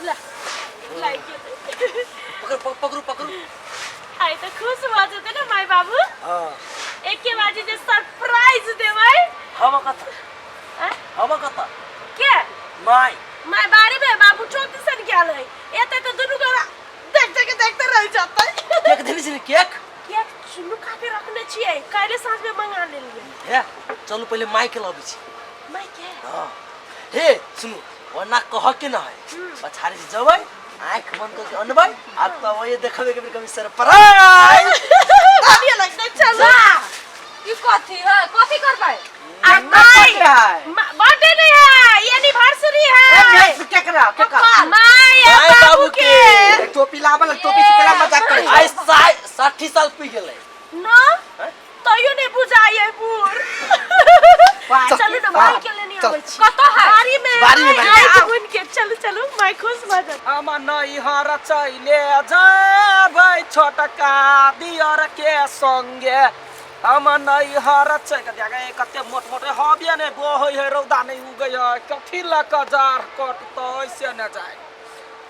ला लाइक गेलै। पकड़ू पकड़ू पकड़ू। आइ तऽ खुश भऽ जेतै ने माय बाबू। हाँ। एके बाजी जे सरप्राइज देबै। हम कत आँय? हम कत के my. My बाड़ी में बाबू चौक दिसन गेल है, एते तऽ दुनू गोरा देख देख के देखते रह जेतै। केक देने छी ने केक? केक नुका के रखने छियै, काल्हि साँझ में मंगा लेलियै। हे चलू पहिले माय के लबै छी। माय के? हाँ। हे सुनू, ओना कह के न है, पछाड़ी से जबै, आँख बंद करके अनबै आ तब वही देखबै के कभी सरप्राइज। बढ़िया लगतै, चलू। ई कथी है? कथी करबै? आ my birthday नहीं है, एनिवर्सरी है। केकरा केकरा? My आ my बाबू बाबू के। के। टोपी लाबल, टोपी से केना मजाक करै? आइ 60 साल पी गेलै न तैयो नहीं बुझाइए बूढ़। चलू ना, माई के लेने आबै छी। कतऽ है? बाड़ी में। बाड़ी में, बाड़ी में। आँखि बुनि के चलू चलू, माई खुश भऽ जायत। हम नैहर चैले जेबै छोटका दियर के संगे, हम नैहर चलि गे। कते मोट मोट हबे नहि बहै है, रौदा नहि उगै है, कथी लऽ कऽ जाड़ कटतै से ने जाय।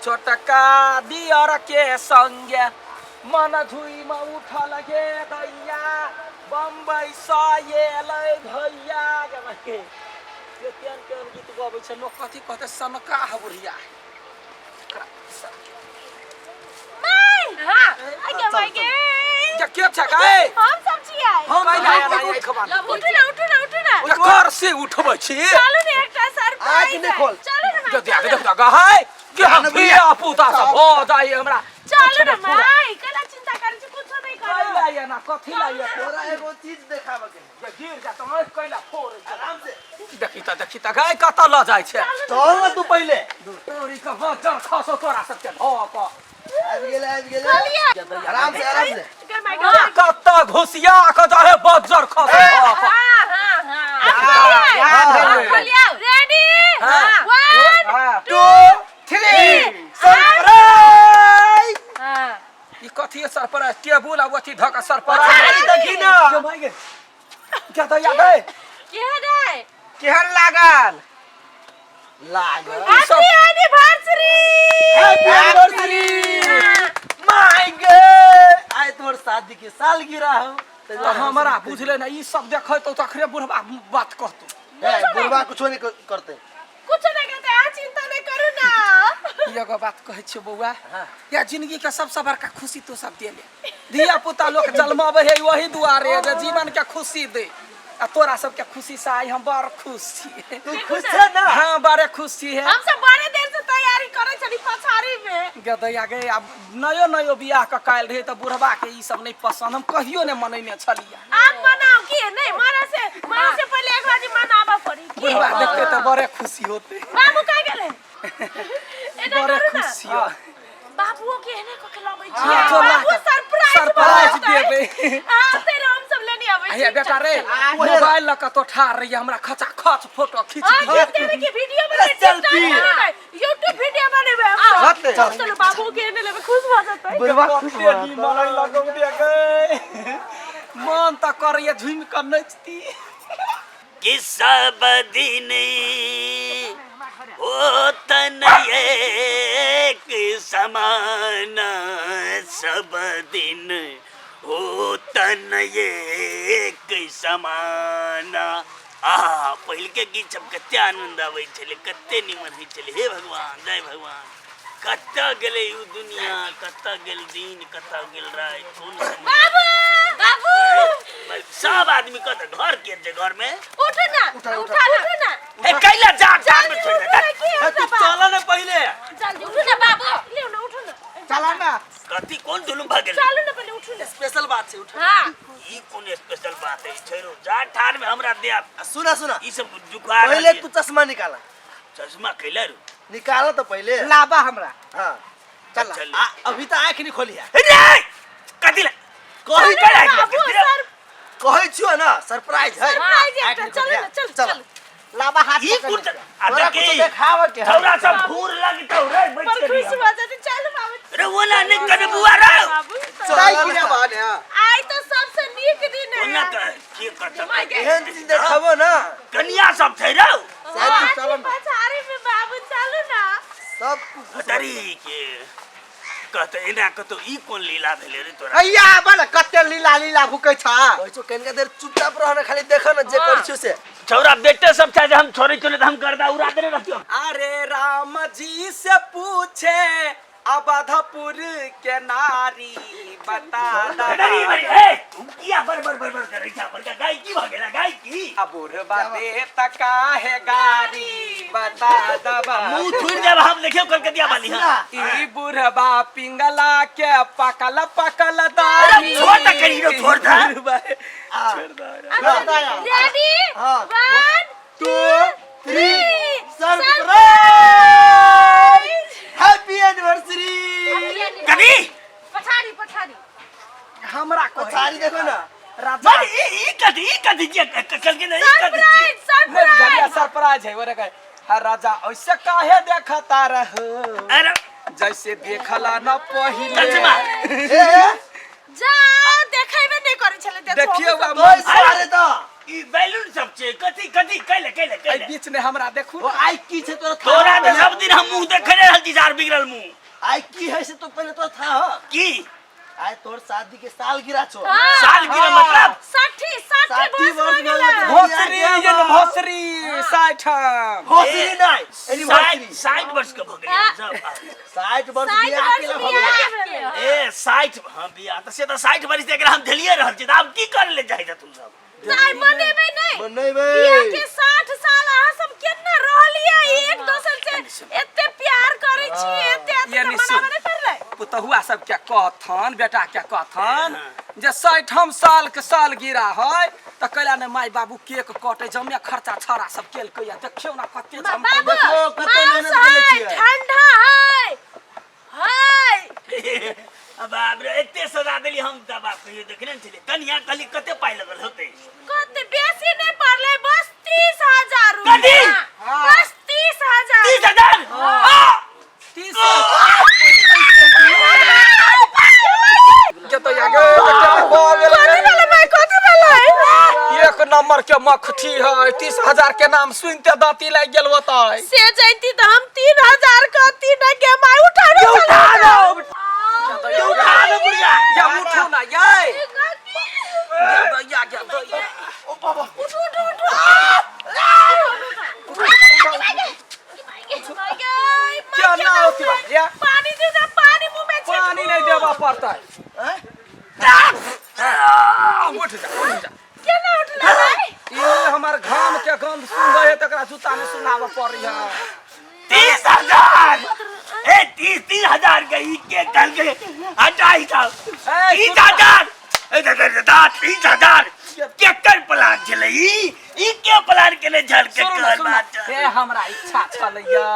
छोटका दियर के संगे मन धुइमे उठल गे दैया, बम्बई सँ एलै भैया। गे के केहन केहन गीत गबै छै लोक, कथी कहतै सनका है बुढ़िया। माय हां आगे माय गे। के के छै गे? हम सब छियै। हम कैला एना एखबार? उठू ना, उठू ना, उठू ना। केकर से उठबै छी? चलू ने, एकटा सरप्राइज आँखि नहि खोल। चलू ने माय, जो देख चलू। देख देख है के हम धिया पुता सब हो जाय हमरा। चलू ने माय, कैला चिंता करै छी? कुछो नहीं करब। कैला एना कथी ला ये? तोरा एगो चीज देखाबऽ के है। जे गिर जात आँखि कैला फोड़ै छै? आराम से देखी त, देखी त गाय कतऽ लऽ जाइ छै। चल ना तू पहिले। तोरी के बजर खसो तोरा सबके धऽ कऽ। आबि गेलै, आबि गेलै। आराम से, आराम से। गे माय गे। कतऽ घुसिया कऽ जाहे बजर खसो धऽ कऽ। हां हां हां, खोलिया। रेडी? हाँ। 1 हाँ। 2 3 सरप्राइज। हां। ई कथी है सरप्राइज? टेबुल आ अथी धऽ कऽ सरप्राइज। देखी ना। जो माय गे, क्या तो याद है? केहन है? केहन लागल? लागल। Happy anniversary. Happy anniversary my गे, आइ तोहर शादी के सालगिरह हो। तऽ हमरा बुझले ने, ई सब देखै तो तखरे बुढ़बा बात कहतौ। ए, बुढ़वा कुछो नहीं करते। कुछो नहीं करते, अहाँ चिंता नहीं करू ना। ई एगो बात कहै छियौ बौआ, या जिंदगी के सबसँ बड़का खुशी तो सब देले। धिया पुता लोक जन्माबै है वही दुआरे जे जीवन के खुशी दे, आ तोरा सबके खुशी से आइ हम बड़ खुश छी। तू खुश छे ना? हाँ, बड़े खुश छी। है हम सब बड़े देर से तैयारी करै छली पछाड़ी में। गदैया गे, आब नयो नयो बियाह कऽ काल्हि रहै तऽ बुढ़बा के ई सब नहि पसंद, हम कहियो नहि मनैने छलियै। आब मनाओ की नहीं? मरे से, मरे से पहले एक बार मनाबऽ पड़ी की? बुढ़बा देखते तऽ बड़े खुशी होते। बाबू कहाँ गेलै? एना बड़े करू ना। खुशी हो। बाबुओ के एने कऽ के लबै हाँ, छियै। चल ला बाबू के। सरप्राइज सरप्राइज बनतै। देबै। हाँ, तेरे हम सब लेने आबै हे छी। बेटा रे, मोबाइल लऽ कऽ तो ठाढ़ रहिए, हमरा खचा खच फोटो खींच हाँ, दिहे। खींच देबै कि वीडियो बनेबै, सेल्फी। टिकटॉक बनेबै, यूट्यूब वीडियो बनेबै हम सब। चल। चलो, बाबू के एने लेबै, खुश भऽ जेतै। बुढ़वा खुश कते नी मलाई लगौ दे गै, मन तऽ करैए झुमि कऽ नचती। कि सब दिन होतन एक समान, सब दिन होतन एक समान। आहा, पहिलके गीत सब कते आनंद आबै छलै, कते निमन होइ छलै। हे भगवान, जय भगवान। कतऽ गेलै ओ दुनिया, कतऽ गेल दिन, कतऽ गेल राति, कोन समय? बाबू, बाबू। सब आदमी कतऽ घर के छै घर में? उठू ना, उठा, उठा। उठा, उठू ना। हे कैला जा जा में जल्दी छोड़ उठू दे। ना, की ए, होता तू बा? चल ना पहिले। जल्दी उठू ना बाबू, लिउ ना, उठू ना। चला ना। कथी कोन जुलुम भऽ गेल? चलू ना, पहिले उठू ना। स्पेशल बात छै, उठ। हां। ई कोन स्पेशल बात है? छोड़ो, जा ठार में हमरा दे। आ, सुना सुना, ई सब जुगाड़। पहिले तू चश्मा निकाला। चश्मा कैला रू? निकाला तो पहिले। लाबा हमरा। हाँ। चल। चल। आ, अभी तो आँख नहीं खोली है। रे कथी ला कही चल, बाबू सर कहै छियो ना, सरप्राइज है। सरप्राइज आँख एकटा। नहीं चलू खोली ना, है। चल चल। चल। लाबा हाथ ई पकड़ कोन ले। आ तोरा देखी कुछो देखावऽ के है। छौरा सब घूर लगतौ रे, बैठ पर के खुश दिया। भऽ जेतै। चलू बाबू। रे ओना नहि कने बुआ रे। बाबू दाइ किने बहने, हाँ। आइ तऽ सबसे नीक दिन ओना है। कह के कत एहन चीज देखाबो ना। कनिया सब छै रौ। शायद तू चल ना। पछाड़ी में बाबू, चलू ना। सब खुश तऽ तरी के कहते एना कतौ ई कोन लीला भेलै रे तोरा अय्या बल कते लीला लीला भुकै छ कहै छौ कनिका देर चुपचाप रह न खाली देख न जे करै छियौ से छौरा बेटे सब छै जे हम छोड़ै छौ नहि तऽ हम गर्दा उड़ा देने रहतियौ अरे राम जी से पूछे अवधपुर के नारी बता अरे दबा ए तू किया बर बर बर बर करै छा बड़का गाय की भऽ गेला गाय की आ बुढ़बा दे तका है गारी बता दबा मुंह थुरि देब हम देखियौ कलकतिया वाली हां ई बुढ़बा पिंगला के पकल पकल दारी छोड़ दे करी रो, छोड़ दे। बुढ़बा रेडी हाँ। 1 2 3 surprise surprise happy anniversary कभी पछाड़ी पछाड़ी हमरा कहै पछाड़ी देखो न राजा मारे ई ई कथी ई कथी जे कल के नहीं ई कथी सरप्राइज नहीं बुझलियै सरप्राइज सरप्राइज है ओरे कहे हा राजा ऐसे काहे देखता रहो अरे जैसे देखला न पहिले चश्मा ए ए जा देखेबे नहीं करै छलै देखो देखियौ आब तोय सारे त ई बैलून सब छै कथी कथी कैले कैले एहि कैले बीच में हमरा देखू ओ आइ की छै तोरा था तोरा तऽ सब दिन हम मुंह देखने रहल छी सार बिगड़ल मुंह आइ की है से तो पहिले तोरा था ह की आइ तोर शादी के सालगिरह छौ सालगिरह मतलब 60 60 60 वर्ष वर्ष भऽ गेलै भऽ गेलै। भोसरी ये न भोसरी साठम भोसरी नहि एनिवर्सरी 60 वर्ष के भऽ गेलियै हम सब 60 वर्ष 60 बियाह वर्ष केला भऽ बियाह गेलै के भेलै ए 60 हां बियाह तऽ से तऽ 60 वर्ष एकरा हम झेलिए रहल छी तऽ आब की करे ले जाइ तू सब नहि मनेबै नहि मनेबै बियाह के 60 साल अहाँ सब केना रहलियै एक दोसर से एते प्यार करै छी एते ये एते निशु। मनाबे नहि पड़लै पुतहुआ सबके कहथन बेटा के कहथन जे साठम साल के साल गिरा है तऽ कैला ने माय बाबू केक कटे जमे खर्चा छड़ा सब केलकै या देखियौ ना कते जमकै बाबू देखो, कते मांस मेहनत केने है छियै। ठंडा है है बाप रे एते सजा देली हम तऽ बाप कहियो देखने ने छलियै कनिया कहली कते पाइ लगल होतै कते बेसी नहि पड़लै बस 30,000 कथी? रुपया बस 30,000 30,000 तीस के तऽ आगे कथी भेलै माय कथी भेलै एक नंबर के मखठी है 30,000 के नाम सुनते दांती लागि गेल होतै से जैती तऽ हम 3,000 के तीन के माय उठा दे उठा दो उठा दो बुढ़िया या उठू ना यै या या या ओ बाबा उठू उठू उठू क्या ना होती बा या पानी दे दे पानी मुंह में छिड़कू। पानी नहीं देबा पड़तै उठ जा उठ जा केना उठलै भाई ये हमर घाम के गंध सुन रहे तकरा जूता नहीं सुनाबऽ पड़ी है 30,000 ए 30 30,000 के ई के कल के हटा ही साहब ए, 30,000 ए दा दा दा 30,000 केकर प्लान छलै ई ई के प्लान केने छल सुनू केकर ना, सुनू ना। बात हे हमरा इच्छा छलैया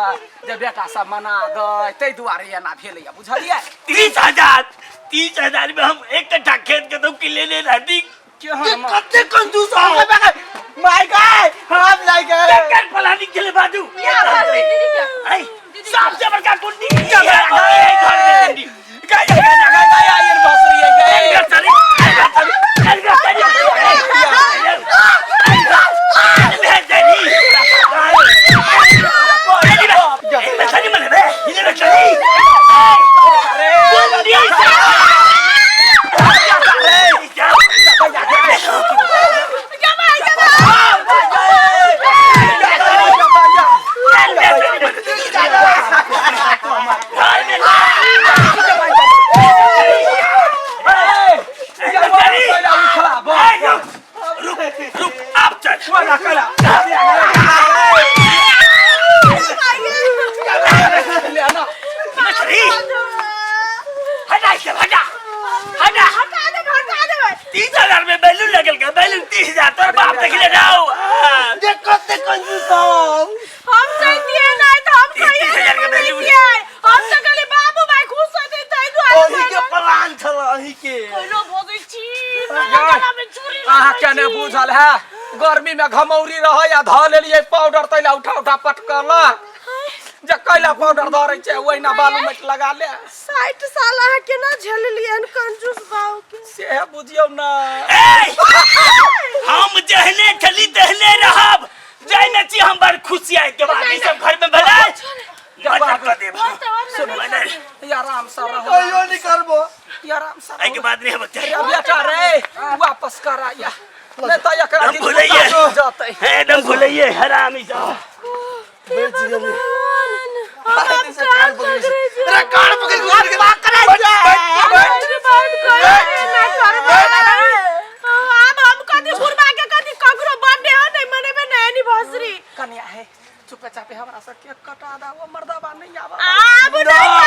जे बेटा सब मना दै ताहि दुआरे एना भेलैया बुझलियै 30,000 30,000 में हम एक कट्ठा खेत के तो लेने रहती केहन कते कंजूस हो my God हम लाग गए केकर प्लानिंग छलै बाजू दीदी के ऐ सबसे बड़का कुंडी ई है, ई है घर में कुंडी गए गए गए गए आयर भसरी गए हटा देबै हटा देबै 30,000 में बैलून लगल का बैलून 30,000 तोर बाप देखले जाओ जे कते कंजूस हो हम जैतियै नहि तऽ हम तीस कहियो हजार के नहि बैलून। मनैतियै हम तऽ कहलियै बाबू भाय खुश होतै ताहि दुआरे अही के प्लान छल अही के कोइलो भोगै छी गला में चूड़ी अहाँ के ने बुझल है गर्मी में घमौरी रहे या धऽ लेलियै पाउडर तैला उठा उठा पटकल जे कैला पाउडर धरै छै ओहिना बालू माटि लगा ले 60 साल अहाँ केना झेललियै हन कंजूस बाबू के सेहे बुझियौ ना ए हम जहने छली तहने रहब जाने छी हम बड़ खुशी आइ के बाद ई सब घर में भेलै मर्डर कऽ देब सुन मर्डर ये आराम से रहो। कहियो नहीं करबो। ये आराम से एहिके रहो। बाद नहीं हेबाक चाही। रे बेटा रे, वापस करा या नहीं तो एकरा हम दिन भुलैये। जतै। हे, एकदम भुलैये हरामी सब। बच गेली। हम अरे से कान पकड़े छै। अरे कान पकड़ के उठि गेल। बैठ, बैठ, ना करबै। आब हम कथी बुढ़बा के कथी ककरो बर्थडे हो नहीं मनेबे ना एनिवर्सरी। कन्या है, चुपे चापे हमरा से केक कटा दा, वो मर्दाबा नहीं आवा। आब नहीं।